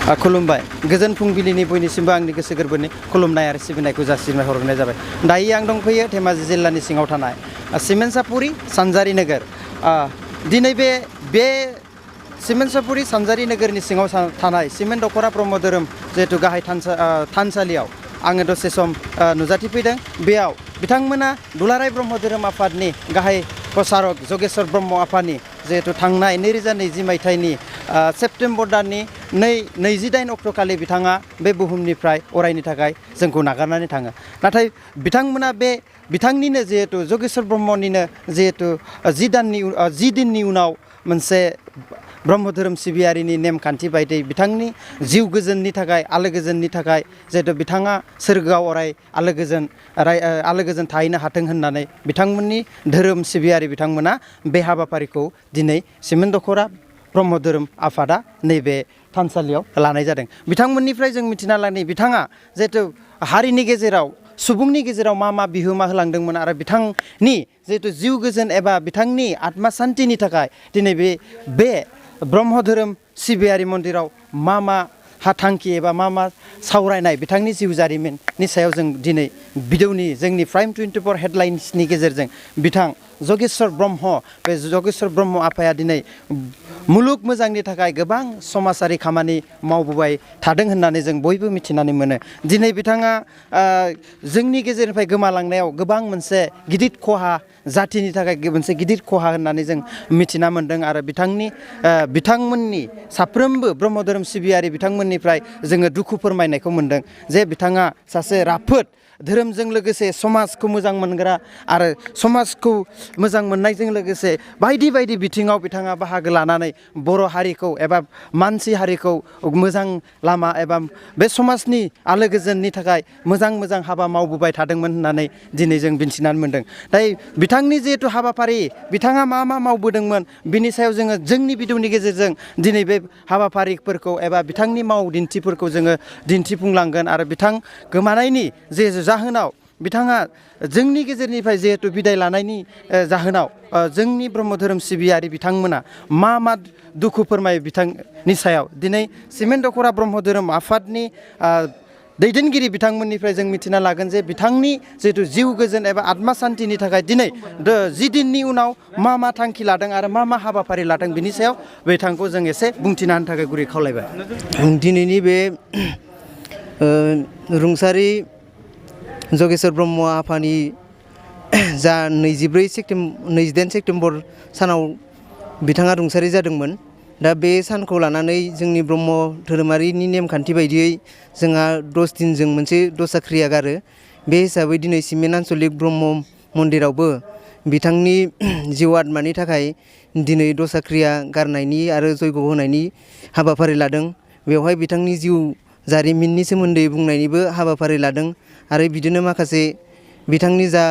खुलुमबाय गोजोन फुंबिलिनि बयनिसिमबो आंनि गोसो गोरबोनि खुलुमनाय आरो सिबिनायखौ जासिनाय हरनाय जाबाय। दायो आं दंफैयो धेमाजि जिल्लानि सिङाव थानाय सिमेन्सापुरि सानजारि नोगोर। दिनै बे सिमेन्सापुरि सानजारि नोगोरनि सिङाव थानाय सिमेन्ट दख'रा ब्रह्म धोरोम जिहेतु गाहाय थानसालियाव आङो दसे सम नुजाथिफैदों। बेयाव बिथांमोना दुलाराय ब्रह्म धोरोम आफादनि गाहाय प्रसारक जगेश्वर ब्रह्म आफानि जिहेतु थांनाय 2020 मायथाइनि सेप्तेम्बर दाननि 28 अक्ट'खालि बिथाङा बे बुहुमनिफ्राय अरायनि थाखाय जोंखौ नागारनानै थाङो। नाथाय बिथांमोना बिथांनिनो जिहेतु जगेश्वर ब्रह्मनिनो जिहेतु 10 दिननि उनाव मोनसे ब्रह्म धोरोम सिबियारिनि नेमखान्थि बायदियै बिथांनि जिउ गोजोननि थाखाय आलो गोजोननि थाखाय जिहेतु बिथाङा सोरगोआव अराय आलो गोजोन थाहैनो हाथों होननानै बिथांमोननि धोरोम सिबियारि बिथांमोना बे हाबाफारिखौ दिनै सिमेन्ट दख'रा ब्रह्म धोरोम आफादा नैबे थानसालियाव लानाय जादों। बिथांमोननिफ्राय जों मिथिना लानि बिथाङा जिहेतु हारिनि गेजेराव सुबुंनि गेजेराव मा बिहोमा होलांदोंमोन आरो बिथांनि जिहेतु जिउ गोजोन एबा बिथांनि आत्मा सान्तिनि थाखाय दिनै बे ब्रह्म धोरोम सिबियारि मन्दिराव मा थांखि एबा मा सावरायनाय बिथांनि जिउ जारिमिननि सायाव जों दिनै भिडिअनि जोंनि प्राइम 24 हेडलाइन्सनि गेजेरजों बिथां जगेश्वर ब्रह्म आफाया दिनै मुलुग मोजांनि थाखाय गोबां समाजारि खामानि मावबोबाय थादों होननानै जों बयबो मिथिनानै मोनो। दिनै बिथाङा जोंनि गेजेरनिफ्राय गोमालांनायाव गोबां मोनसे गिदिर खहा जाथिनि थाखाय मोनसे गिदिर खहा होननानै जों मिथिना मोन्दों आरो बिथांमोननि साफ्रोमबो ब्रह्म धोरोम सिबियारि बिथांमोननिफ्राय जोङो दुखु फोरमायनायखौ मोन्दों जे बिथाङा सासे राफोद धोरोमजों लोगोसे समाजखौ मोजां मोनग्रा आरो समाजखौ मोजां मोननायजों लोगोसे बायदि बिथिङाव बिथाङा बाहागो लानानै बर' हारिखौ एबा मानसि हारिखौ मोजां लामा एबा बे समाजनि आलो गोजोननि थाखाय मोजां हाबा मावबोबाय थादोंमोन होननानै दिनै जों मिथिनानै मोन्दों। दायो बिथांनि जिहेतु हाबाफारि बिथाङा मा मावबोदोंमोन बिनि सायाव जोङो जोंनि भिडिअनि गेजेरजों दिनै बे हाबाफारिफोरखौ एबा बिथांनि मावदिन्थिफोरखौ जोङो दिन्थिफुंलांगोन आरो बिथां गोमानायनि जे जाहोनाव बिथाङा जोंनि गेजेरनिफ्राय जिहेतु बिदाय लानायनि जाहोनाव जोंनि ब्रह्म धोरोम सिबियारि बिथांमोना मा दुखु फोरमायो बिथांनि सायाव दिनै सिमेन्ट दख'रा ब्रह्म धोरोम आफादनि दैदेनगिरि बिथांमोननिफ्राय जों मिथिना लागोन जे बिथांनि जिहेतु जिउ गोजोन एबा आत्मा सान्तिनि थाखाय दिनै 10 दिननि उनाव मा थांखि लादों आरो मा हाबाफारि लादों बिनि सायाव बिथांखौ जों एसे बुंथिना होनो थाखाय गुरै खावलायबाय। दिनैनि बे रुंसारि जगेश्वर ब्रह्म आफानि जा 28 सेप्तेम्बर सानाव बिथाङा रुंसारि जादोंमोन। दा बे सानखौ लानानै जोंनि ब्रह्म धोरोमारिनि नेमखान्थि बायदियै जोंहा 10 दिनजों मोनसे दसाक्रिया गारो। बे हिसाबै दिनै सिमेन्ट आन्चलिक ब्रह्म मन्दिरावबो बिथांनि जिउ आत्मानि थाखाय दिनै दसाक्रिया गारनायनि आरो जयग' होनायनि हाबाफारि लादों। बेवहाय बिथांनि जिउ जारिमिननि सोमोन्दै बुंनायनिबो हाबाफारि लादों आरो बिदिनो माखासे बिथांनि जा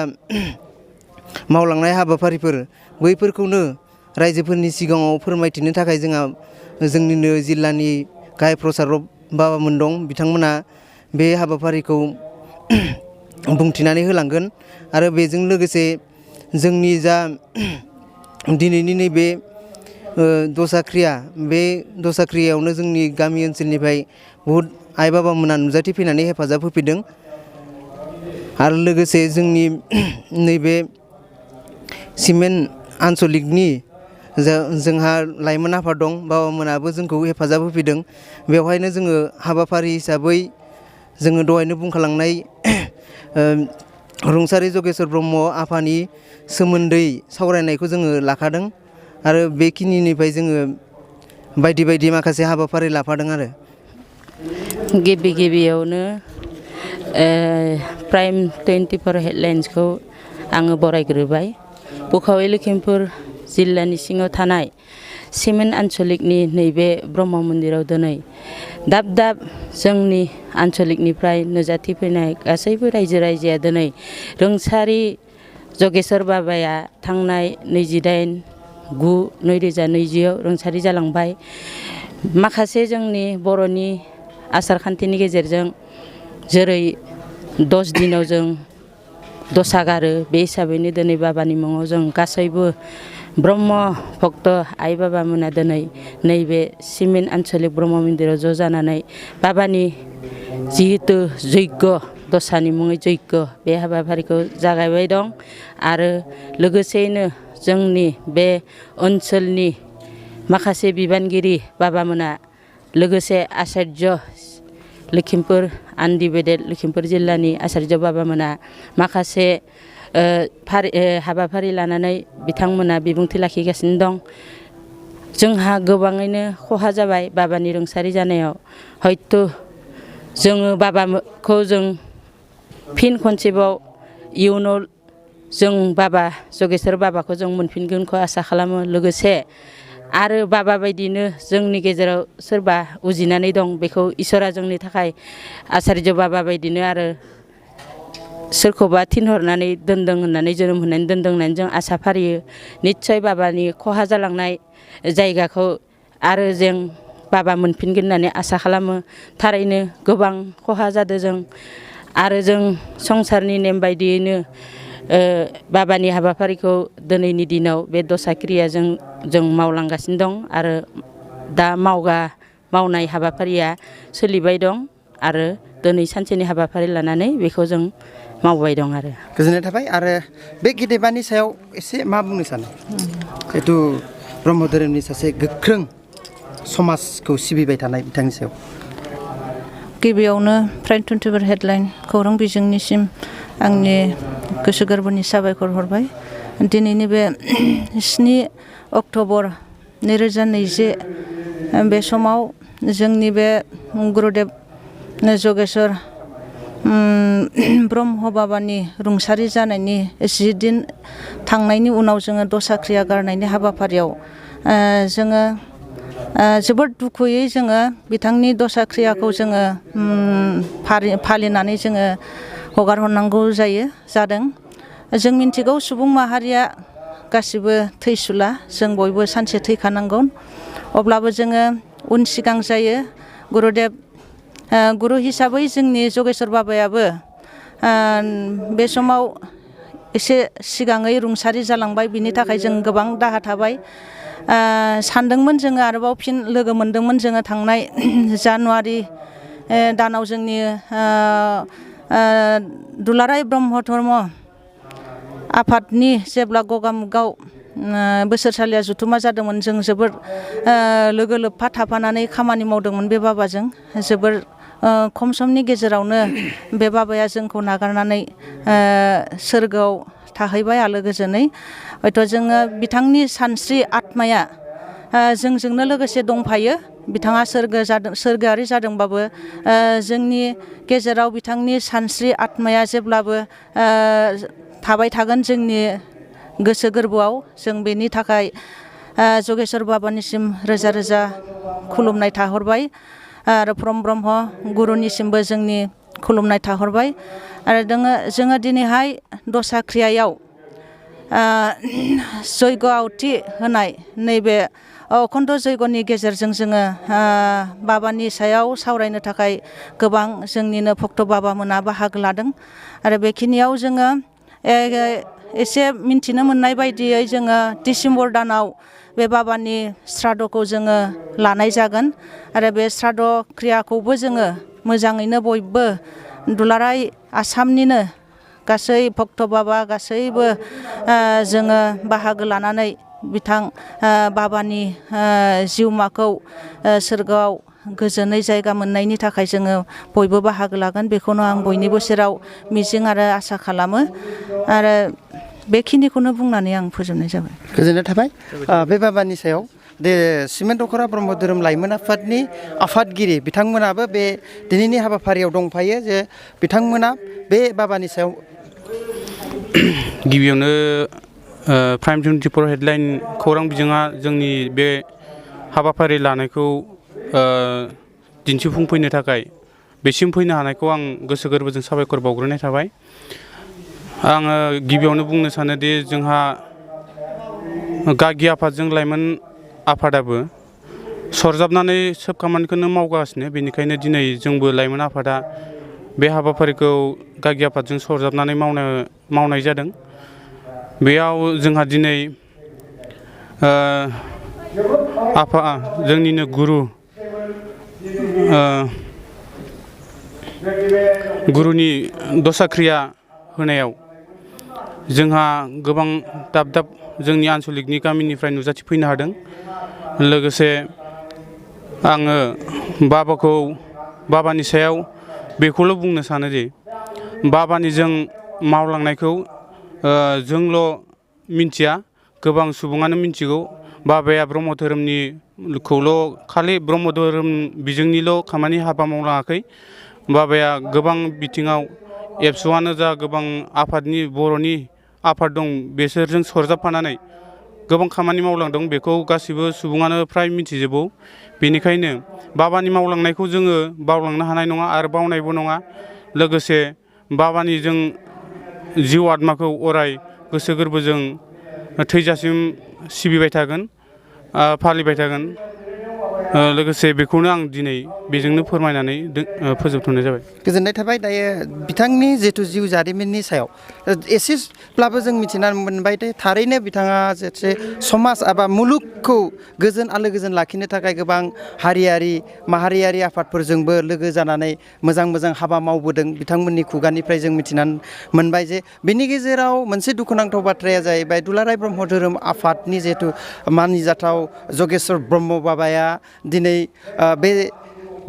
मावलांनाय हाबाफारिफोर बैफोरखौनो रायजोफोरनि सिगाङाव फोरमायथिनो थाखाय जोंहा जोंनिनो जिल्लानि गाहाय प्रसारक बाबामोन दं। बिथांमोना बे हाबाफारिखौ बुंथिनानै होलांगोन आरो बेजों लोगोसे जोंनि जा दिनैनि नैबे दसाक्रिया बे दसाक्रियायावनो जोंनि गामि ओनसोलनिफ्राय बहुद आइ बाबामोना नुजाथिफैनानै हेफाजाब होफैदों आरो लोगोसे जोंनि नैबे सिमेन्ट आन्चलिकनि जोंहा लाइमोन आफाद दं। बाबामोनाबो जोंखौ हेफाजाब होफैदों। बेवहायनो जोङो हाबाफारि हिसाबै जोङो दहायनो बुंखालांनाय रुंसारि जगेश्वर ब्रह्म आफानि सोमोन्दै सावरायनायखौ जोङो लाखादों आरो बेखिनिनिफ्राय जोङो बायदि माखासे हाबाफारि लाफादों आरो गिबियावनो प्राइम 24 हेडलाइन्सखौ आङो बरायग्रोबाय। बुखावै लखिमपुर जिल्लानि सिङाव थानाय सिमेन्ट आन्चलिकनि नैबे ब्रह्म मन्दिराव दिनै दाब जोंनि आन्चलिकनिफ्राय नुजाथिफैनाय गासैबो रायजो राजाया दिनै रुंसारि जगेश्वर बाबाया थांनाय 28/9/2020 रुंसारि जालांबाय। माखासे जोंनि बर'नि आसार खान्थिनि गेजेरजों जेरै 10 दिनाव जों दसा गारो बे हिसाबैनो दिनै बाबानि मुङाव जों गासैबो ब्रह्म भक्त आइ बाबामोना दिनै नैबे सिमेन्ट आन्चलिक ब्रह्म मन्दिराव ज' जानानै बाबानि जिहेतु जैग्य दसानि मुङै जैग्य बे हाबाफारिखौ जागायबाय दं आरो लोगोसेयैनो जोंनि बे ओनसोलनि माखासे बिबानगिरि बाबामोना लोगोसे आचार्य लखिमपुर आनडिभाइडेड लखिमपुर जिल्लानि आचार्य बाबामोना माखासे हाबाफारि लानानै बिथांमोना बिबुंथि लाखिगासिनो दं। जोंहा गोबाङैनो खहा जाबाय बाबानि रुंसारि जानायाव हयथ' जोङो बाबाखौ जों फिन खनसेबाव इयुनाव जों बाबा जगेश्वर बाबाखौ जों मोनफिनगोनखौ आसा खालामो। लोगोसे आरो बाबा बायदिनो जोंनि गेजेराव सोरबा उजिनानै दं बेखौ इसोरा जोंनि थाखाय आचार्य बाबा बायदिनो आरो सोरखौबा थिनहरनानै दोनदों होननानै जोनोम होनानै दोनदों होननानै जों आसा फारियो। निस्सय बाबानि खहा जालांनाय जायगाखौ आरो जों बाबा मोनफिनगोन होननानै आसा खालामो। थारैनो गोबां खहा जादों जों आरो जों संसारनि नेम बायदियैनो बाबानि हाबाफारिखौ दिनैनि दिनाव बे दसा क्रियाजों जों मावलांगासिनो दं आरो दा मावनाय हाबाफारिया सोलिबाय दं आरो दिनै सानसेनि हाबाफारि लानानै बेखौ जों मावबाय दं आरो गोजोननाय थाबाय। आरो बे गेदेमानि सायाव एसे मा बुंनो सानो जिहेथु ब्रह्म धोरोमनि सासे गोख्रों समाजखौ सिबिबाय थानाय बिथांनि सायाव? गिबियावनो प्राइम 24 हेडलाइन खौरां बिजोंनिसिम आंनि गोसो गोरबोनि साबायखर हरबाय। दिनैनि बे 7 अक्ट'बर 2020 बे समाव जोंनि बे गुरुदेब जगेश्वर ब्रह्म बाबानि रुंसारि जानायनि 10 दिन थांनायनि उनाव जोङो दसा क्रिया गारनायनि हाबाफारियाव जोङो जोबोद दुखुयै जोङो बिथांनि दसा क्रियाखौ जोङो फालिनानै जोङो हगार हरनांगौ जादों। जों मिन्थिगौ सुबुं माहारिया गासिबो थैसुला, जों बयबो सानसे थैखानांगौ। अब्लाबो जोङो उन सिगां जायो। गुरु हिसाबै जोंनि जगेश्वर बाबायाबो बे समाव एसे सिगाङै रुंसारि जालांबाय। बिनि थाखाय जों गोबां दाहा थाबाय। सानदोंमोन जोङो आरोबाव फिन लोगो मोनदोंमोन जोङो थांनाय जानुवारि दानाव जोंनि दुलाराय ब्रह्म धर्म आफादनि जेब्ला गगामुगाव बोसोरसालिया जुथुमा जादोंमोन, जों जोबोर लोगो लोब्बा थाफानानै खामानि मावदोंमोन बे बाबाजों। जोबोर खम समनि गेजेरावनो बे बाबाया जोंखौ नागारनानै सोरगोआव थाहैबाय आलो गोजोनै। हयथ' जोङो बिथांनि सानस्रि आत्माया जोंजोंनो लोगोसे दंफायो। बिथाङा सोरगोआरि जादोंबाबो जोंनि गेजेराव बिथांनि सानस्रि आत्माया जेब्लाबो थाबाय थागोन जोंनि गोसो गोरबोआव। जों बेनि थाखाय जगेश्वर बाबानिसिम रोजा रोजा खुलुमनाय थाहरबाय आरो ब्रह्म गुरुनिसिमबो जोंनि खुलुमनाय थाहरबाय। आरो जोङो दिनैहाय दसा क्रियायाव जयग' आवथि होनाय नैबे अखन्द जयग'नि गेजेरजों जोङो बाबानि सायाव सावरायनो थाखाय गोबां जोंनिनो भक्त बाबामोना बाहागो लादों। आरो बेखिनियाव जोङो एसे मिन्थिनो मोननाय बायदियै जोङो डिसेम्बर दानाव बे बाबानि श्राद्धखौ जोङो लानाय जागोन। आरो बे श्राद्ध क्रियाखौबो जोङो मोजाङैनो बयबो दुलाराय आसामनिनो गासै भक्त बाबा गासैबो जोङो बाहागो लानानै बिथां बाबानि जिउमाखौ सोरगोआव गोजोनै जायगा मोननायनि थाखाय जोङो बयबो बाहागो लागोन। बेखौनो आं बयनिबो सेराव मिजिं आरो आसा खालामो। आरो बेखिनिखौनो बुंनानै आं फोजोबनाय जाबाय। गोजोननाय थाबाय। बे बाबानि सायाव सिमेन्ट दख'रा ब्रह्म धोरोम लाइमोन आफादनि आफादगिरि बिथांमोनाबो बे दिनैनि हाबाफारियाव दंफायो। जे बिथांमोना बे बाबानि सायाव गिबियावनो प्राइम 24 हेडलाइन खौरां बिजोङा जोंनि बे हाबाफारि लानायखौ दिन्थिफुंफैनो थाखाय बेसिम फैनो हानायखौ आं गोसो गोरबोजों साबायखर बावग्रोनाय थाबाय। आङो गिबियावनो बुंनो सानोदि जोंहा गागि आफादजों लाइमोन आफादाबो सरजाबनानै सोब खामानिखौनो मावगासिनो। बेनिखायनो दिनै जोंबो लाइमोन आफादा बे हाबाफारिखौ गागि आफादजों सरजाबनानै मावनाय जादों। बेयाव जोंहा दिनै आफा जोंनिनो गुरु गुरुनि दसाक्रिया होनायाव जोंहा गोबां दाब दाब जोंनि आन्सलिकनि गामिनिफ्राय नुजाथिफैनो हादों। लोगोसे आङो बाबानि सायाव बेखौल' बुंनो सानोदि बाबानि जों मावलांनायखौ जोंल' मिन्थिया, गोबां सुबुङानो मिन्थिगौ। बाबाया ब्रह्म धोरोमनिखौल' खालि ब्रह्म धोरोम बिजोंनिल' खामानि हाबा मावलाङाखै। बाबाया गोबां बिथिङाव एबसुआनो जा गोबां आफादनि बर'नि आफाद दं बेसोरजों सरजाबफानानै गोबां खामानि मावलांदों। बेखौ गासिबो सुबुङानो फ्राय मिथिजोबगौ। बेनिखायनो बाबानि मावलांनायखौ जोङो बावलांनो हानाय नङा आरो बावनायबो नङा। लोगोसे बाबानि जों जिउ आत्माखौ अराय गोसो गोरबोजों थैजासिम सिबिबाय थागोन, फालिबाय थागोन। लोगोसे बेखौनो आं दिनै बेजोंनो फोरमायनानै फोजोबथ'नाय जाबाय। गोजोननाय थाबाय। दायो बिथांनि जिथु जिउ जारिमिननि सायाव एसेब्लाबो जों मिथिना मोनबाय दे थारैनो बिथाङा जेसे समाज एबा मुलुगखौ गोजोन आलो गोजोन लाखिनो थाखाय गोबां हारियारि माहारियारि आफादफोरजोंबो लोगो जानानै मोजां मोजां हाबा मावबोदों। बिथांमोननि खुगानिफ्राय जों मिथिनानै मोनबाय जे बेनि गेजेराव मोनसे दुखुनांथाव बाथ्राया जाहैबाय दुलाराय ब्रह्म धोरोम आफादनि जिहेथु मानिजाथाव जगेश्वर ब्रह्म बाबाया दिनै बे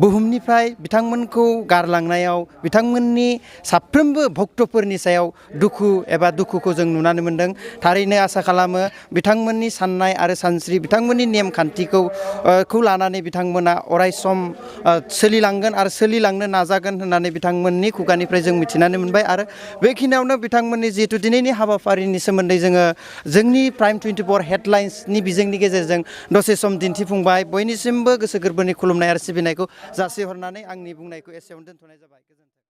बुहुमनिफ्राय बिथांमोनखौ गारलांनायाव बिथांमोननि साफ्रोमबो भक्तफोरनि सायाव दुखुखौ जों नुनानै मोनदों। थारैनो आसा खालामो बिथांमोननि साननाय आरो सानस्रि बिथांमोननि नेमखान्थिखौ लानानै बिथांमोना अराय सम सोलिलांगोन आरो सोलिलांनो नाजागोन होननानै बिथांमोननि खुगानिफ्राय जों मिथिनानै मोनबाय। आरो बेखिनियावनो बिथांमोननि जिहेथु दिनैनि हाबाफारिनि सोमोन्दै जोङो जोंनि प्राइम 24 हेडलाइन्सनि बिजोंनि गेजेरजों दसे सम दिन्थिफुंबाय। बयनिसिमबो गोसो गोरबोनि खुलुमनाय आरो सिबिनायखौ जासिहरनानै आंनि बुंनायखौ एसेयावनो दोनथ'नाय जाबाय। गोजोन्थों।